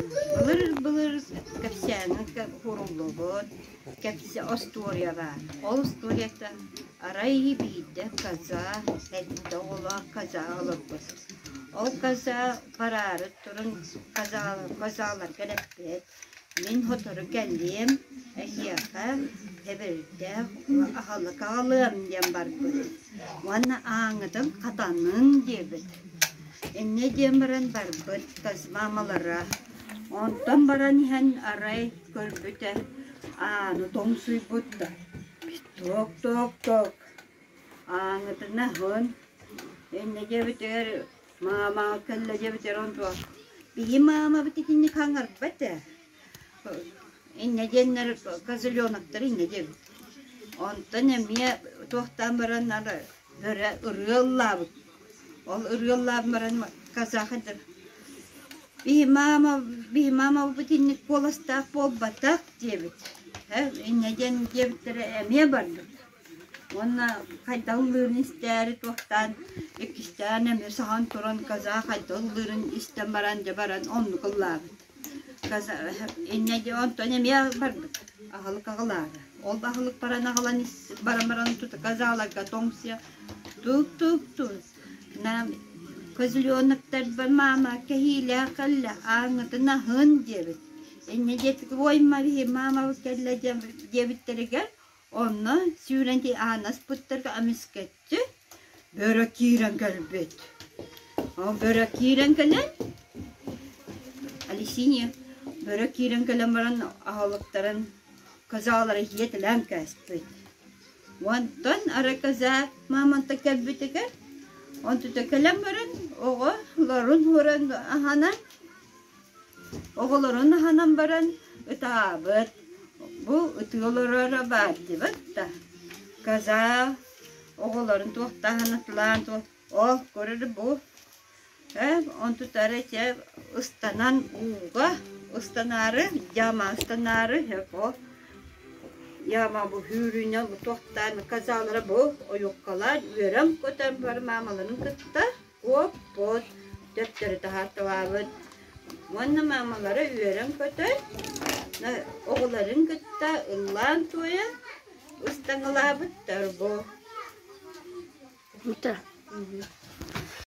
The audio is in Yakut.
Былыр-былыр кэпсээҥҥэ куруллубут кэпсэ остуоруйа баар. Ол остуоруйата арай биирдэ коза сэттэ оҕолоох коза олорбут. Ол коза бараары туран козаларга эппит: «Мин сотору кэллиэм, эһиэхэ эбэрдээх аһылык аҕалыам» диэн барбыт. Уонна ааҥҥытын хатаныҥ диэбит. Инньэ диэн баран барбыт маамалара. Онтон баран иһэн арай көрбүтэ ааны тоҥсуйбут да туок-туок-туок ааҥҥытын аһын инньэ диэбитигэр маамаҕа кэллэ диэбитигэр онтуо биһи маамабыт итинник хаҥарбат ээ инньэ диэннэр козленоктар инньэ диэбит. Онтон эмиэ туохтаан баран Өрө ырыа ыллаабыт. Ол ырыа ыллаан баран казахдар биһи маама биһи маамабыт инник куоластаах буолбатах диэбит. Э инньэ диэн диэбиттэрэ эмиэ барбыт. Уонна хайдах ыллыырын истээри туохтаан иккистээн эмиэ саһан туран казах хайдах ыллыырын истэн баран дьэ баран оннук ыллаабыт. Инньэ онтон эмиэ барбыт аһылык аҕалаары. Ол аһылык баран аҕалан баран баран тута козаларга тоҥсуйа тук-тук-тук нам козленоктарбар маама кэһиилээх кэллэ ааҥҥытын аһын диэбит. Инньэ диэбит ой Мария маамабыт кэллэ диэбиттэригэр Онно сүүрэн аан аспыттарга эмискэччи бөрө киирэн кэлбит. Ол бөрө киирэн кэлэн Алисиния бөрө киирэн кэлэн баран аһылыктарын козалара иэтэлээн кээспит. Онтон арай коза мамонта кэлбитигэр онтута кэлэн баран оҕолорун ууран аһанан Оҕолорун аһынан баран ытаабыт, бу ытыы олороро баардыбыт да, коза оҕолорун туохтааһын атылаан туох ол көрөр бу ээ онтутара чэ ыстанан ууга ыстанаары яма ыстанаары о яма бу сүүрүүнэн бу туохтаан козалара бу ойуоккалаан үөрэн-көтөн бары маамаларын кытта Куоппут, төттөрү таһаарталаабыт уонна маамалара үөрэн-көтөн, оҕолорун кытта